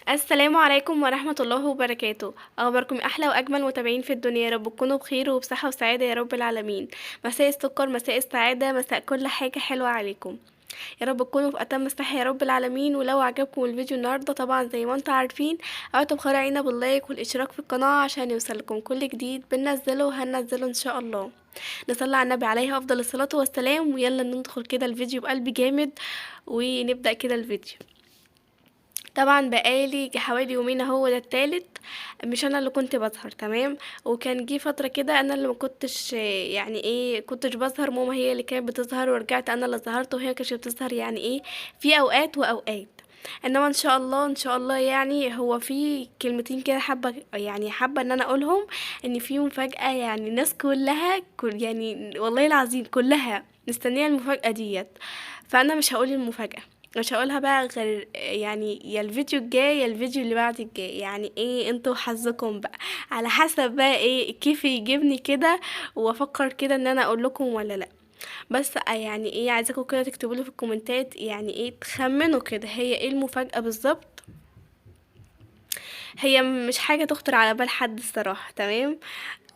السلام عليكم ورحمة الله وبركاته. أخباركم أحلى وأجمل متابعين في الدنيا، يا رب تكونوا بخير وبصحة وسعادة يا رب العالمين. مساء السكر، مساء السعادة، مساء كل حاجة حلوة عليكم، يا رب تكونوا في أتم الصحة يا رب العالمين. ولو عجبكم الفيديو النهاردة طبعا زي ما انتم عارفين اوعوا تبخلوا علينا باللايك والاشتراك في القناة عشان يوصلكم كل جديد بننزله وهننزله ان شاء الله. نصلي على النبي عليه افضل الصلاة والسلام، ويلا ندخل كده الفيديو بقلب جامد ونبدأ كده الفيديو. طبعا بقالي حوالي يومين اهو ده التالت مش انا اللي كنت بظهر، تمام؟ وكان جه فترة كده انا اللي ما كنتش يعني ايه كنتش بظهر، ماما هي اللي كانت بتظهر، ورجعت انا اللي ظهرت وهي كانتش بتظهر، يعني ايه في اوقات واوقات. انما ان شاء الله ان شاء الله يعني هو في كلمتين كده حابة ان انا اقولهم، ان في مفاجأة، يعني الناس كلها كل يعني والله العظيم كلها مستنية المفاجأة ديت. فانا مش هقول المفاجأة، مش هقولها بقى غير يعني يا الفيديو الجاي يا الفيديو اللي بعد الجاي، يعني ايه انتوا حظكم بقى على حسب بقى ايه كيف يجيبني كده وافكر كده ان انا اقول لكم ولا لا. بس يعني ايه عايزاكم كده تكتبوا لي في الكومنتات يعني ايه تخمنوا كده هي ايه المفاجأة بالظبط. هي مش حاجة تخطر على بال حد الصراحة، تمام؟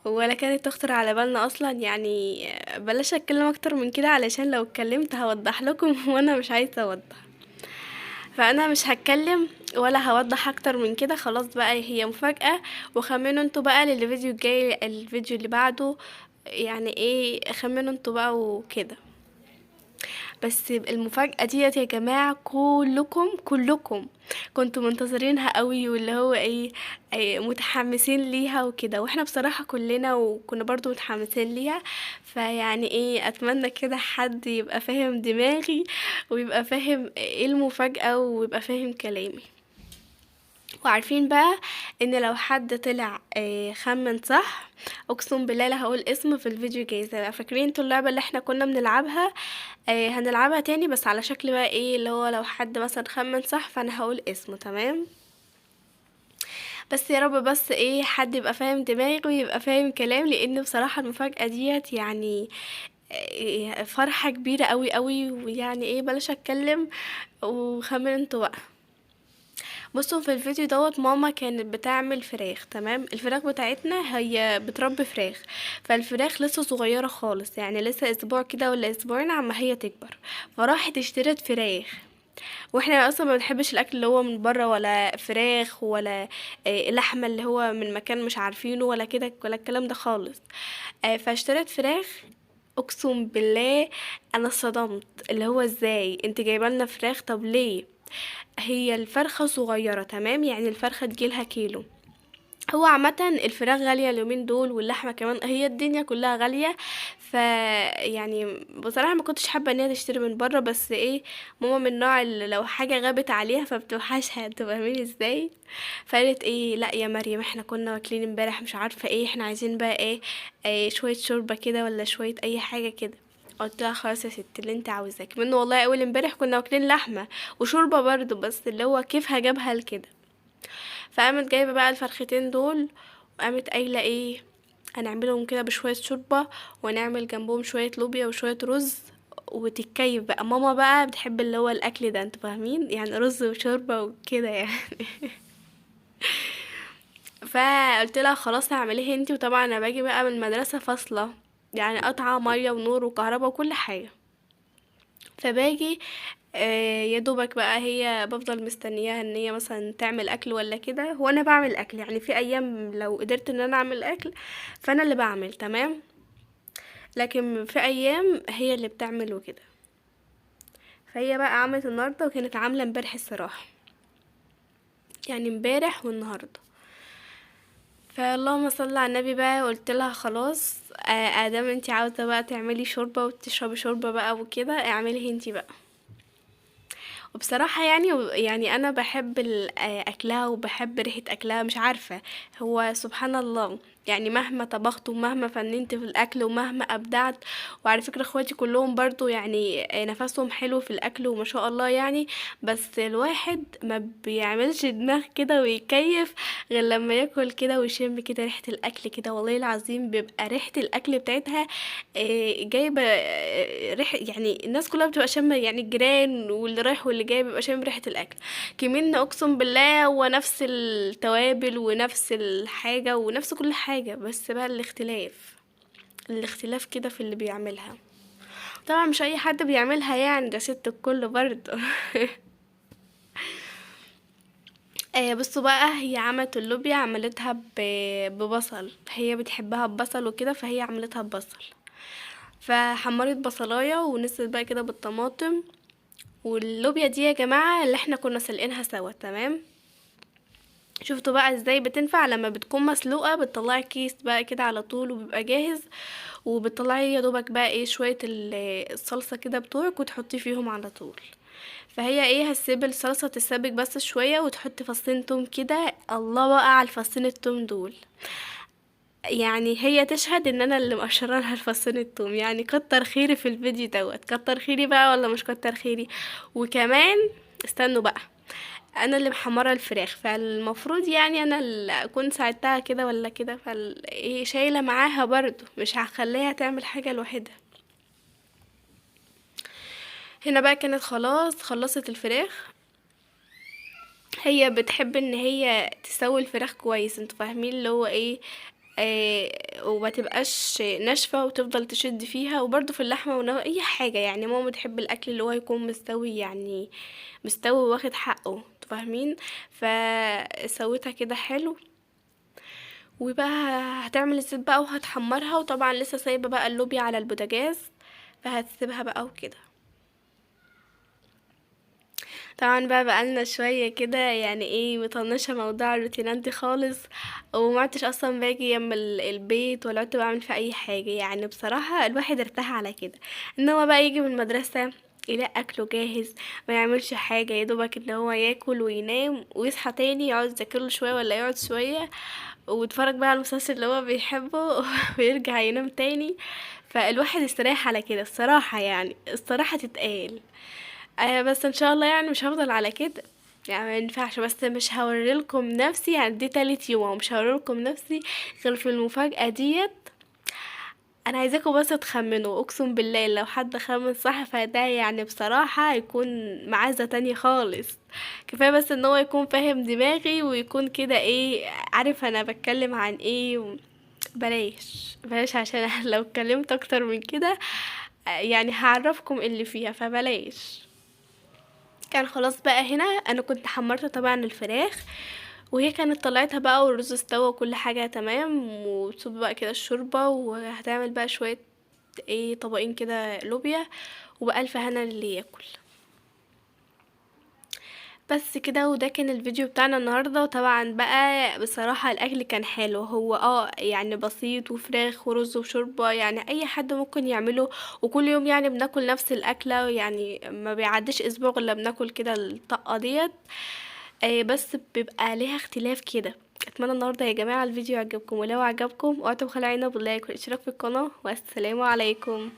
ولا كانت تخطر على بالنا اصلا، يعني بلاش اتكلم اكتر من كده علشان لو اتكلمت هوضح لكم وانا مش عايزة اوضح، فانا مش هتكلم ولا هوضح اكتر من كده. خلاص بقى هي مفاجأة، وخمنوا انتوا بقى للفيديو الجاي الفيديو اللي بعده، يعني ايه خمنوا انتوا بقى وكده. بس المفاجأة ديت يا جماعة كلكم كنتوا منتظرينها قوي، واللي هو ايه متحمسين ليها وكده، واحنا بصراحة كلنا وكنا برضو متحمسين ليها. فيعني ايه اتمنى كده حد يبقى فاهم دماغي ويبقى فاهم ايه المفاجأة ويبقى فاهم كلامي. وعارفين بقى ان لو حد طلع خمن صح اقسم بالله لا هقول اسمه في الفيديو الجاي. زي ما فاكرين انتوا اللعبة اللي احنا كنا بنلعبها، هنلعبها تاني بس على شكل بقى ايه اللي هو لو حد مثلا خمن صح فانا هقول اسمه، تمام؟ بس يا رب بس ايه حد يبقى فاهم دماغي ويبقى فاهم كلام، لان بصراحة المفاجأة ديت فرحة كبيرة قوي قوي، ويعني ايه بلاش اتكلم وخمن انتوا بقى. بصوا في الفيديو دوت ماما كانت بتعمل فراخ، تمام؟ الفراخ بتاعتنا هي بتربي فراخ، فالفراخ لسه صغيرة خالص، يعني لسه اسبوع كده ولا اسبوعين عما هي تكبر. فراحت اشترت فراخ، واحنا اصلا ما بنحبش الاكل اللي هو من بره، ولا فراخ ولا لحمه اللي هو من مكان مش عارفينه ولا كده ولا الكلام ده خالص. فاشترت فراخ. اقسم بالله انا اتصدمت، اللي هو ازاي انت جايبه لنا فراخ؟ طب ليه؟ هي الفرخة صغيرة، تمام؟ يعني الفرخة تجيلها كيلو. هو عامة الفراخ غالية اليومين دول، واللحمة كمان، هي الدنيا كلها غالية. ف يعني بصراحة ما كنتش حابة ان هي تشتري من بره، بس ايه ماما من النوع اللي لو حاجة غابت عليها فبتوحشها، انتوا فاهمين ازاي؟ فقالت ايه لا يا مريم احنا كنا واكلين امبارح مش عارفة ايه، احنا عايزين بقى ايه شوية شوربة كده ولا شوية اي حاجة كده. قلت لها خلاص يا ست اللي انت عاوزاه، منه والله اول امبارح كنا واكلين لحمة وشوربة برضو، بس اللي هو كيف هجابها لكده. فقامت جايبة بقى الفرختين دول، وقامت قايلة ايه هنعملهم كده بشوية شوربة ونعمل جنبهم شوية لوبيا وشوية رز وتتكيف بقى. ماما بقى بتحب اللي هو الاكل ده، انتوا فاهمين يعني، رز وشوربة وكده يعني. فقلت لها خلاص هعمليه انتي. وطبعا انا باجي بقى من المدرسة فاصلة، يعني قطعة مية ونور وكهرباء وكل حاجة، فباجي يا دوبك بقى هي بفضل مستنياها ان هي مثلا تعمل اكل ولا كده، هو انا بعمل اكل يعني في ايام لو قدرت ان انا اعمل اكل فانا اللي بعمل، تمام؟ لكن في ايام هي اللي بتعمل وكده. فهي بقى عملت النهارده، وكانت عامله امبارح الصراحه، يعني امبارح والنهارده. فاللهم صل على النبي بقى. قلت لها خلاص، ادام انتي عاوزه بقى تعملي شوربه وتشربي شوربه بقى وكده، اعملي انتي بقى. وبصراحة انا بحب اكلها وبحب ريحة اكلها، مش عارفة هو سبحان الله يعني مهما طبخت ومهما فننت في الاكل ومهما ابدعت، وعلى فكرة اخواتي كلهم برضو يعني نفسهم حلو في الاكل وما شاء الله يعني، بس الواحد ما بيعملش دماغ كده ويكيف غير لما ياكل كده ويشم كده ريحة الاكل كده، والله العظيم بيبقى ريحة الاكل بتاعتها جايبة، ريحة، يعني الناس كلها بتبقى شامة، يعني الجيران واللي رايح واللي جاي بيبقى شامم ريحة الاكل. كمان اقسم بالله هو نفس التوابل ونفس الحاجة ونفس كل حاجة، بس بقى الاختلاف كده في اللي بيعملها. طبعا مش اي حد بيعملها يعني، ده ست الكل برضه. بصوا بقى هي عملت اللوبيا، عملتها ببصل، هي بتحبها ببصل وكده، فهي عملتها ببصل، فحمرت بصلايه ونزلت بقى كده بالطماطم. واللوبيا دي يا جماعة اللي احنا كنا سلقينها سوا، تمام. شفتوا بقى ازاي بتنفع لما بتكون مسلوقة، بتطلعي كيس بقى كده على طول وبيبقى جاهز، وبتطلعي يا دوبك بقى ايه شوية الصلصه كده بتوعك وتحطي فيهم على طول. فهي ايه هتسيب الصلصه تتسبك بس شوية وتحط فصين توم كده، الله بقى على الفصين التوم دول، يعني هي تشهد ان انا اللي مقشره لها الفصين التوم، يعني كتر خيري في الفيديو دوت، كتر خيري بقى ولا مش كتر خيري. وكمان استنوا بقى، انا اللي محمرة الفراخ، فالمفروض يعني انا اللي اكون ساعدتها كده ولا كده، فال ايه شايله معاها برضو، مش هخليها تعمل حاجة لوحدها. هنا بقى كانت خلاص خلصت الفراخ، هي بتحب ان هي تسوي الفراخ كويس، انتوا فاهمين اللي هو ايه، وما تبقاش ناشفة وتفضل تشد فيها. وبرضو في اللحمة اي حاجة يعني، ماما بتحب الاكل اللي هو يكون مستوي، يعني مستوي واخد حقه، انتوا فاهمين. فسويتها كده حلو، وبقى هتعمل الزيت بقى وهتحمرها، وطبعا لسه سايبه بقى اللوبيا على البوتاجاز فهتسيبها بقى وكده. طبعا بقى بقالنا شوية كده يعني ايه مطنشه موضوع الروتينات دي خالص، وما عدتش اصلا باجي جنب البيت ولا عدت بعمل في اي حاجة، يعني بصراحة الواحد ارتاح على كده، ان هو بقى يجي من المدرسة يلاقي اكله جاهز، ما يعملش حاجة، يا دوبك ان هو ياكل وينام ويصحى تاني يقعد يذاكر له شوية ولا يقعد شوية ويتفرج بقى على المسلسل اللي هو بيحبه ويرجع ينام تاني. فالواحد استريح على كده الصراحة، يعني الصراحة تتقال. بس ان شاء الله يعني مش هفضل على كده، يعني ما ينفعش. بس مش هوريلكم نفسي، يعني دي تالت يوم ومش هوريلكم نفسي غير في المفاجأة ديت. انا عايزاكم بس تخمنوا، اقسم بالله لو حد خمن صح فده يعني بصراحة هيكون معزة تانية خالص. كفاية بس ان هو يكون فاهم دماغي ويكون كده ايه، عارف انا بتكلم عن ايه بلاش بلاش، عشان لو اتكلمت اكتر من كده يعني هعرفكم اللي فيها، فبلاش. كان خلاص بقى هنا انا كنت حمرت طبعا الفراخ، وهي كانت طلعتها بقى والرز استوى وكل حاجة تمام، وتصب بقى كده الشوربة، وهتعمل بقى شوية ايه طبقين كده لوبيا، وبألف هنا اللي ياكل. بس كده، وده كان الفيديو بتاعنا النهاردة. وطبعا بقى بصراحة الاكل كان حلو، هو يعني بسيط، وفراخ ورز وشوربة، يعني اي حد ممكن يعمله، وكل يوم يعني بناكل نفس الاكلة، يعني ما بيعديش اسبوع الا بناكل كده الطقة ديت، بس بيبقى ليها اختلاف كده. اتمنى النهارده يا جماعة الفيديو يعجبكم، ولو عجبكم اوعوا تبخلوا علينا باللايك والاشتراك في القناة، والسلام عليكم.